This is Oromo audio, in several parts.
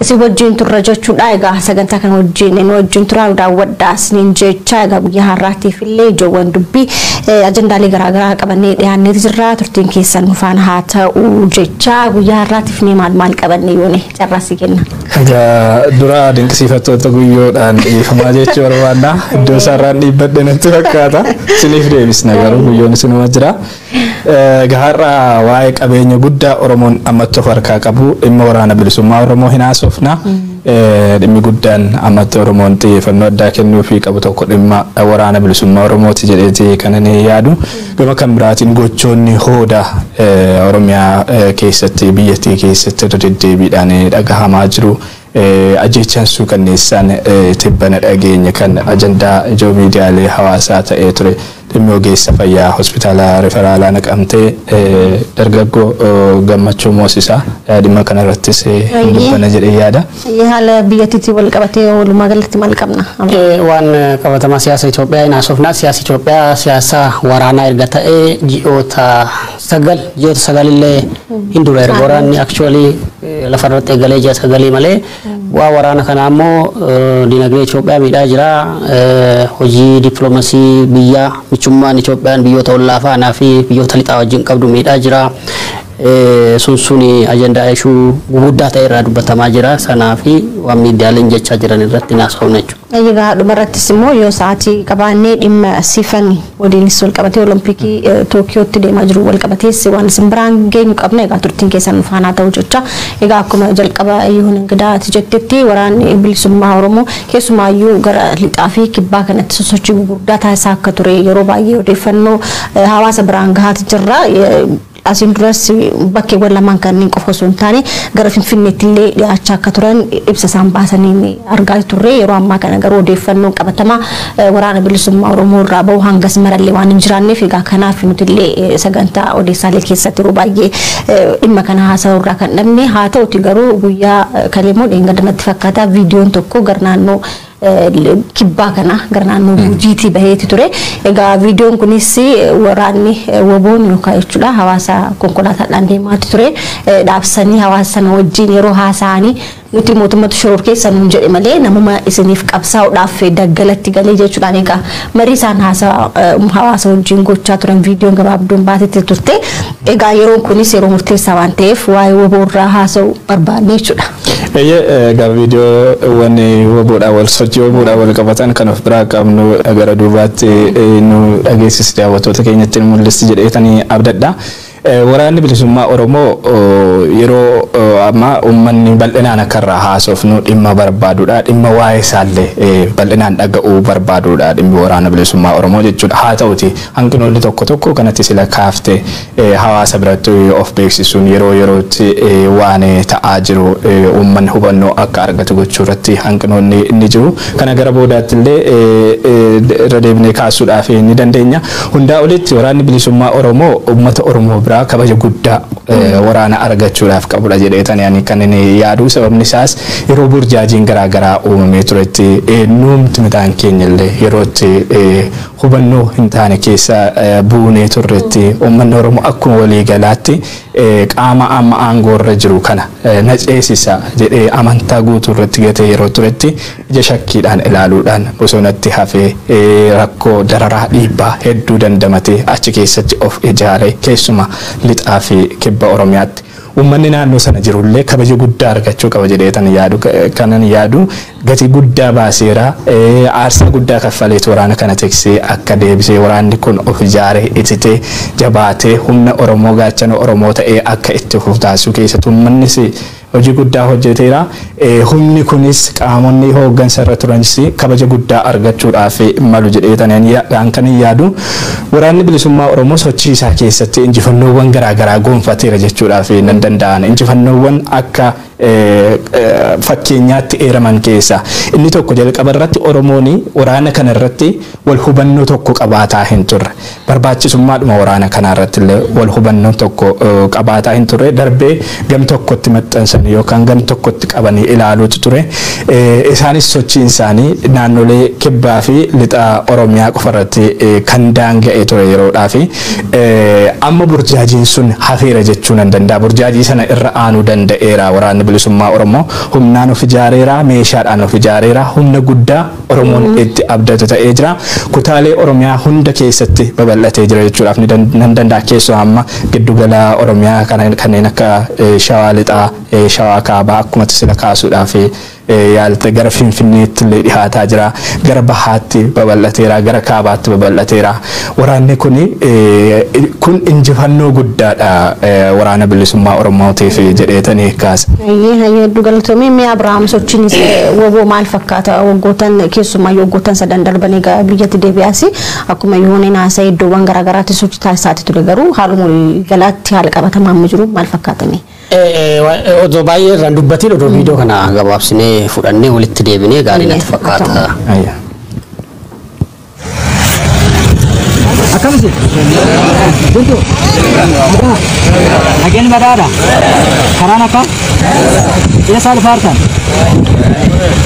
Isin wajjin turra jechuudha. Egaa sagantaa kana wajjin nu wajjin turaa daawwadhaa isiniin jecha egaa guyyaa har'aatiif illee ijoowwan dubbii ajandaalee garaagaraa qabannee dhiyaannee jirra. Turtiin keessan nu faana haa ta'u jecha guyyaa har'aatiif mee maal maal qabanne yoone carraasii kenna. Egaa dura dinqisiifattoota guyyoodhaan dhiifamaa jechuu barbaadna. Iddoo isaarraan dhiibbadhe natti fakkaata. Isiniif deebisna garuu guyyoon isinuma jira. Egaa har'a waa'ee qabeenya guddaa Oromoon ammatti of harkaa qabu dhimma waraana bilisummaa Oromoo hin haasofna. Dhimmi guddaan ammatti Oromoon xiyyeeffannoo addaa kennuufii qabu tokko dhimma waraana bilisummaa Oromooti jedheeti kan inni yaadu. Gama kan biraatiin gochoonni hooda Oromiyaa keessatti biyyattii keessatti irra deddeebiidhaan dhagahamaa jiru. Ajjeechaan suukanneessaan tibbana dhageenya kan ajandaa ijoo miidiyaalee hawaasaa ta'ee ture. Dhimmi ogeessa fayyaa hospitaala riferaalaa Naqamtee dargaggoo Gammachuu Moosisaa dhimma kanarrattis hin dubbana jedhee yaada. Haala biyyattiitti wal qabatee walumaa galatti maal qabna? Waan qabatamaa siyaasa Itoophiyaa hin haasofna. Siyaasa Itoophiyaa siyaasa waraanaa erga ta'ee ji'oota 9 ji'oota 9 illee hin dura erga waraanni actually lafarratti eegalee ji'a 9 malee bu'aa waraana kanaa immoo dinagdee Itoophiyaa miidhaa jira. Hojii dippiloomasii biyyaa michummaan Itoophiyaan biyyoota ollaa faanaa fi biyyoota lixaa wajjin qabdu miidhaa jira. Sun suni ajandaa ishuu guguddaa ta'e irraa dubbatamaa jira. Sanaa fi waan miidiyaaleen jechaa jiran irratti naasofna jechuudha. Egaa dhumarrattis immoo yoo sa'aatii qabaannee dhimma sifan waliinis wal qabatee Olompikii Tookiyootti deemaa jiru wal qabatees waan isin biraan geenyu qabna. Egaa turtiin keessan nu faanaa ta'u jecha egaa akkuma jalqaba Yihuun Ingidaati jettetti waraanni bilisummaa Oromoo keessumaayyuu gara lixaa fi kibbaa kanatti sosochii gurguddaa taasisaa akka ture yeroo baay'ee odeeffannoo hawaasa biraan gahaati jirra. Asiin duras bakkeewwan lamaan kanneen qofa osoo hin taane gara Finfinneetti illee dhiyaachaa akka turan ibsa isaan baasanii argaa turre. Yeroo ammaa kana garuu odeeffannoon qabatamaa waraana bilisummaa Oromoo irraa bahu hangas marallee waan hin jiraanneef egaa kanaaf nuti illee sagantaa odeessaalee keessatti yeroo baay'ee dhimma kana haasa'uu irraa kan dhabne haa ta'uti. Garuu guyyaa kaleemmoo dheengadda fakkaata viidiyoon tokko gara naannoo kibbaa kana gara naannoo Gujiitii baheeti ture. Egaa viidiyoon kunis waraanni woboon yookaan jechuudha hawaasa konkolaataadhaan deemaati ture. Dhaabsanii hawaasa sana wajjin yeroo haasa'anii nuti mootummatu shoror keessa nuun jedhe malee namuma isiniif qabsaa'uudhaaf daggalatti galee jechuudhaan egaa marii isaan hawaasa wajjin gochaa turan viidiyoon gabaabduun baatetti turte. Egaa yeroon kunis yeroo murteessaa waan ta'eef waa'ee woboo irraa haasa'uu barbaanne jechuudha. Eeyyee, egaa viidiyoowwan woboodhaan wal sochii woboodhaan wal qabatan kan of biraa qabnu gara duubaatti nu dhageessisi, daawwattoota keenyatti nu mul'isti jedheetanii abdadha. Waraanni bilisummaa Oromoo yeroo ammaa uummanni bal'inaan akka irraa haasofnu dhimma barbaadudha. Dhimma waa'ee isaallee bal'inaan dhaga'uu barbaadudha dhimmi waraana bilisummaa Oromoo jechuudha. Haa ta'uti hanqinoonni tokko tokko kanatti sila kaaftee hawaasa biratti of beeksisuun yeroo yerootti waan ta'aa jiru uummanni hubannoo akka argatu gochuu irratti hanqinoonni ni jiru. Kana gara boodaatti illee irra deebinee kaasuudhaaf ni dandeenya. Hundaa olitti waraanni bilisummaa Oromoo uummata Oromoo biraa kabaja guddaa waraana argachuudhaaf qabudha jedheetani ani kan inni yaadu. Sababni isaas yeroo burjaajiin garaagaraa uumamee turetti nuumti mataan keenya illee yerootti hubannoo hin taane keessa buunee turretti uummanni Oromoo akkuma waliigalaatti qaama amma aangoo irra jiru kana na ceesisa jedhee amantaa guutuu irratti gatee yeroo turetti ija shakkiidhaan ilaaluudhaan bosonatti hafee rakkoo dararaa dhiibbaa hedduu dandamatee achi keessatti of ijaaree keessuma lixaa fi kibba Oromiyaatti. Uummanni naannoo sana jirullee kabaja guddaa argachuu qaba jedheetan yaadu. Kanan yaadu gatii guddaa baaseera, aarsaa guddaa kaffaleetu waraana kana tiksee akka deebisee waraanni kun of ijaaree ititee jabaatee humna Oromoo gaachana Oromoo ta'ee akka itti fufu taasisuu keessatti uummannis hojii guddaa hojjeteera. Humni kunis qaamonni hooggansa irra turanis kabaja guddaa argachuudhaaf malu jedheetan kan hin yaadu. Waraanni bilisummaa Oromoo sochii isaa keessatti injifannoowwan garaagaraa gonfateera jechuudhaaf nan danda'an. Injifannoowwan akka fakkeenyaatti eeraman keessa inni tokko jalqaba irratti Oromoon waraana kana irratti wal hubannoo tokko qabaataa hin turre. Barbaachisummaadhuma waraana kanaa irratti illee wal hubannoo tokko qabaataa hin turre. Darbee gam tokkotti maxxansanii Yookaan gan tokkotti qabanii ilaaluutu ture. Isaanis sochiin isaanii naannolee kibbaa fi lixa Oromiyaa qofarratti kan daanga'e ture yeroodhaa fi amma burjaajiin sun hafeera jechuu nan danda'a. Burjaajii sana irra aanuu danda'eera waraanni bilisummaa Oromoo humnaan of ijaareera, meeshaadhaan of ijaareera, humna guddaa Oromoon itti abdatu ta'ee jira. Kutaalee Oromiyaa hunda keessatti babal'atee jira jechuudhaaf nan danda'a. Keessumaa amma giddugala Oromiyaa kanneen akka Shawaa Lixaa, Shawaa Kaabaa akkuma sila kaasuudhaaf yaalte gara Finfinneetti illee dhihaataa jira. Gara Bahaatti babal'ateera, gara Kaabaatti babal'ateera. Waraanni kun injifannoo guddaadha waraana bilisummaa Oromootiif jedheetanii kaasa. Hayyee hedduu galatoomii. Mee Abiraam, sochiin WBO maal fakkaata waggootan keessumaa waggootan sadan darban egaa biyyatti deebi'aas akkuma yooneen haasa'e iddoowwan garaagaraatti sochii taasisaati ture, garuu haaluma galaatti haala qabatamaa amma jiru maal fakkaatame? Odoo baay'ee irraan dubbatiin odoo viidiyoo kana gabaabsinee fudhannee walitti deebinee gaarii natti fakkaata. Akkamsi? Jirtu? Nagaa? Nageenyi badhaadha? Karaan akkam? Eessaa dhufaartan?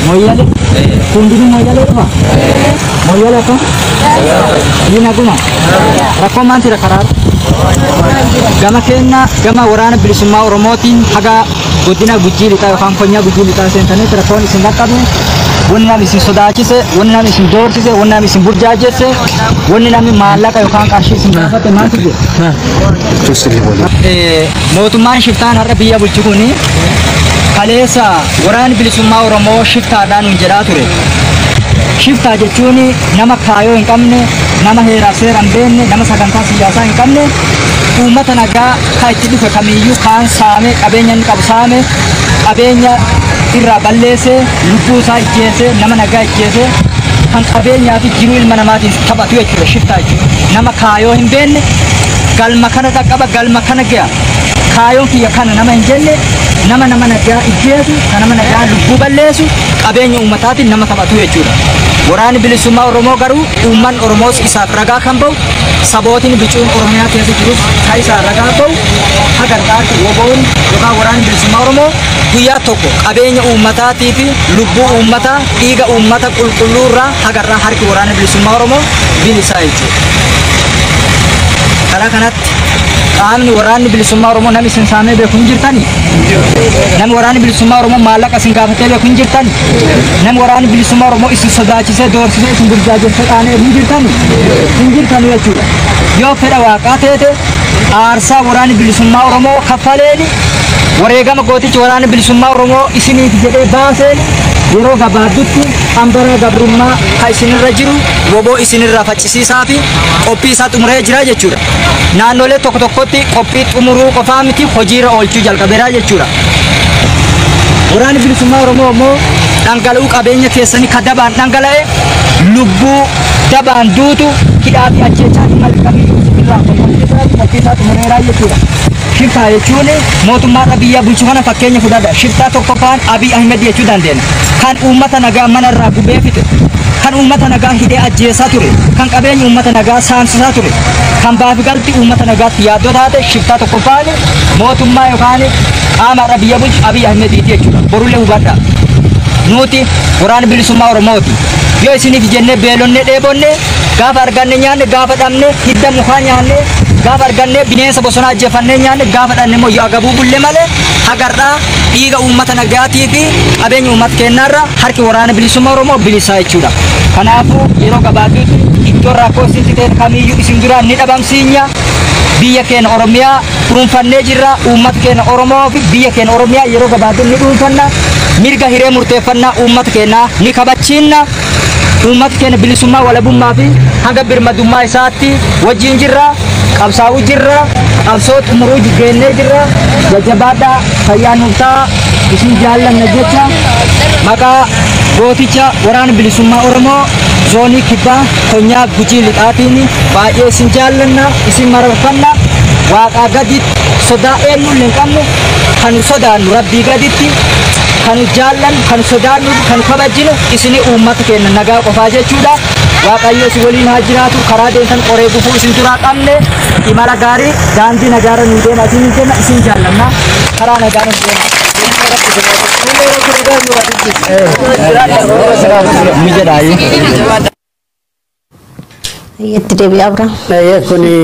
Mooyyale? Hundinuu Mooyyalee dhufa? Mooyyale akkam? Ni naguma? Rakkoon maal jira karaa? Gama keenya gama waraana bilisummaa Oromootiin haga godina Gujii Lixaa yookaan konyaa Gujii Lixaa seentanitti rakkoon isin qaqqabe, wanni namni isin sodaachise, wanni namni isin doorsise, wanni namni isin burjaajesse, wanni namni maallaqa yookaan qarshii isin gaafate maaltu jira? Mootummaan shiftaan har'a biyya bulchu kuni kaleessa waraanni bilisummaa Oromoo shiftaadhaan nuun jedhaa ture. Shiftaa jechuun nama kaayoo hin qabne, nama heeraaf seera hin beekne, nama sagantaa siyaasaa hin qabne, uummata nagaa kan itti dhufe kamiyyuu kaan saame, qabeenya inni qabu saame, qabeenya irraa balleesse, lubbuu isaa ijjeese, nama nagaa ijjeese, kan qabeenyaa fi jiruu ilma namaatiin taphatu jechuudha shiftaa jechuudha. Nama kaayoo hin beekne, galma kana dhaqqaba, galma kana ga'a, kaayoon kiyya kana nama hin jenne, nama nagaa ijjeesu, kan nama nagaa lubbuu balleessu, qabeenya uummataatiin nama taphatu jechuudha. Waraanni bilisummaa Oromoo garuu uummanni Oromoos isaaf ragaa kan ba'u, sabootiin bicuun Oromiyaa keessa jirus kan isaaf ragaa ba'u, haga har'aatti WBOn yookaan waraanni bilisummaa Oromoo guyyaa tokko qabeenya uummataatii fi lubbuu uummataa dhiiga uummata qulqulluu irraa haga har'aa harki waraana bilisummaa Oromoo bilisaa jechuudha. Karaa kanatti qaamni waraanni bilisummaa Oromoo namni isin saamee beeku hin jirtani? Namni waraanni bilisummaa Oromoo maallaqa isin gaafatee beeku hin jirtani? Namni waraanni bilisummaa Oromoo isin sodaachisee, doorsisee, isin burjaajessee dhaanee hin jirtani? Hin jirtani jechuudha. Yoo fedha waaqaa teete aarsaa waraanni bilisummaa Oromoo kaffaleeni, wareegama gootichi waraanni bilisummaa Oromoo isiniif jedhee baaseen, yeroo gabaabdutti hambara gabrummaa kan isinirra jiru WBO isinirraa faccisiisaa fi qophii isaa xumuree jira jechuudha. Naannolee tokko tokkotti qophii xumuruu qofaa miti, hojiirra oolchuu jalqabeera jechuudha. Waraanni bilisummaa Oromoo immoo dhangala'uu qabeenya keessanii ka dabaan dhangala'e, lubbuu dabaan duutu, hidhaa fi ajjeechaa malee kamiyyuu isinirraa qophii isaa xumureera jechuudha. Shiftaa jechuun mootummaa biyya bulchu kana fakkeenya fudhadha. Shiftaa tokkoffaan Abiy Ahmed jechuu dandeenya. Kan uummata nagaa mana irraa gubee fixe, kan uummata nagaa hidhee ajjeesaa ture, kan qabeenya uummata nagaa saamsisaa ture, kan baafi galti uummata nagaatti yaaddoo taate shiftaa tokkoffaan mootummaa yookaan qaama irra biyya bulchu Abiy Ahmediiti jechuudha. Borullee hubadha. Nuti waraana bilisummaa Oromooti. Yoo isiniif jennee beelonnee dheebonne, gaafa arganne nyaanne, gaafa dhabne hidda mukaa nyaanne, gaafa arganne bineensa bosonaa ajjeefannee nyaanne, gaafa dhabne immoo yoo agabuu bulle malee hagarraa dhiiga uummata nagaatii fi qabeenya uummata keenyaarra harki waraana bilisummaa Oromoo bilisaa jechuudha. Kanaafuu yeroo gabaabduutti iddoo rakkoo isin ta'e kamiyyuu isin duraan ni dhabamsiinya. Biyya keenya Oromiyaa dhuunfannee jirra. Uummata keenya Oromoo fi biyya keenya Oromiyaa yeroo gabaabduu ni dhuunfanna. Mirga hiree murteeffannaa uummata keenyaa ni kabachiinna. Uummata keenya bilisummaa, walabummaa fi hanga birmadummaa isaatti wajjin jirra. Qabsaa'uu jirra. Qabsoo xumuruu geennee jirra. Jajjabaadhaa, fayyaa nuuf ta'a. Isin jaallanna jecha maqaa gooticha waraana bilisummaa Oromoo zoonii kibbaa konyaa Gujii Lixaatiin baay'ee isin jaallanna, isin mararfanna. Waaqaa gaditti sodaa eenyullee hin qabnu, kan sodaannu Rabbii gaditti, kan jaallannu, kan sodaannu, kan kabajinu isini uummata keenya nagaa qofaa jechuudha. Waaqayyo isin waliin haa jiraatu. Karaa deemtan qoree gufuu isin duraa qabne, imala gaarii, daandii nagaarra nu deema isin jenna. Isin jaallanna, karaa nagaa nu deema. Itti deebi'aa Abiraam. Kuni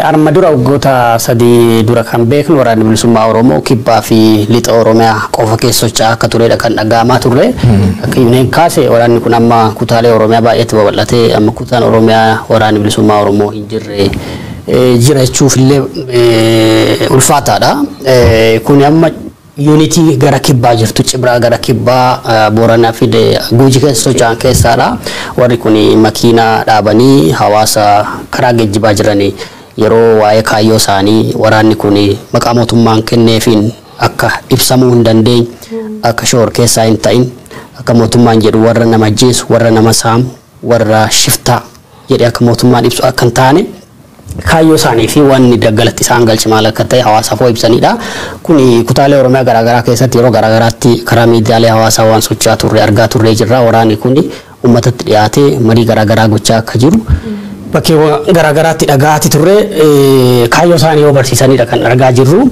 arma dura waggoota 3 dura kan beeknu waraanni bilisummaa Oromoo kibbaa fi lixa Oromiyaa qofa keessa socho'aa akka turedha kan dhaga'amaa turre. Akka yuuneen kaase waraanni kun amma kutaalee Oromiyaa baay'eetti babal'atee amma kutaan Oromiyaa waraanni bilisummaa Oromoo hin jirre jira jechuuf illee ulfaataadha. Kuni amma yuunitii gara kibbaa jirtu Cibraa gara kibbaa Booranaa fi Guujii keessa socho'an keessaadha. Warri kun makiinaa dhaabanii hawaasa karaa geejjibaa jiranii yeroo waa'ee kaayyoo isaanii waraanni kun maqaa mootummaan kenneefiin akka ibsamuu hin dandeenye akka shoor keessaa hin ta'in akka mootummaan jedhu warra nama ajjeesu warra nama saamu warra shiftaa jedhee akka mootummaan ibsu akka hin taane kaayyoo isaanii fi wanni daggalatti isaan galche maal akka ta'e hawaasaaf hoo ibsanidha. Kuni kutaalee Oromiyaa garaagaraa keessatti yeroo garaagaraatti karaa miidiyaalee hawaasaa waan socho'aa turre argaa turre jirra. Waraanni kuni uummatatti dhiyaatee marii garaagaraa gochaa akka jiru bakkeewwan garaagaraatti dhagaatti turre kaayyoo isaanii yoo barsiisanidha kan argaa jirru.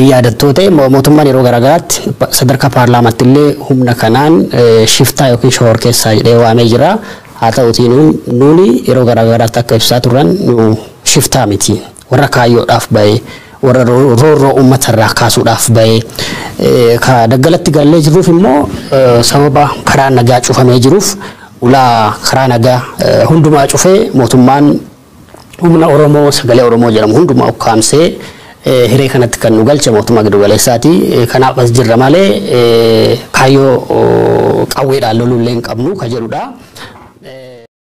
Yaadattoo ta'e mootummaan yeroo garaagaraatti sadarkaa paarlaamaatti illee humna kanaan shiftaa yookiin shoor keessaa jedhee waamee jira. Haa ta'utii nuuni yeroo garaagaraatti akka ibsaa turan nu shiftaa miti. Warra kaayyoodhaaf bahee warra roorroo uummatarraa kaasuudhaaf bahee ka daggalatti gallee jirruuf immoo sababa karaa nagaa cufamee jiruuf ulaa karaa nagaa hundumaa cufee mootummaan humna Oromoo sagalee Oromoo jedhamu hundumaa ukkaamsee hiree kanatti kan nu galche mootummaa giddu galeessaati. Kanaaf as jirra malee kaayyoo qawweedhaan loluu illee hin qabnu ka jedhudha.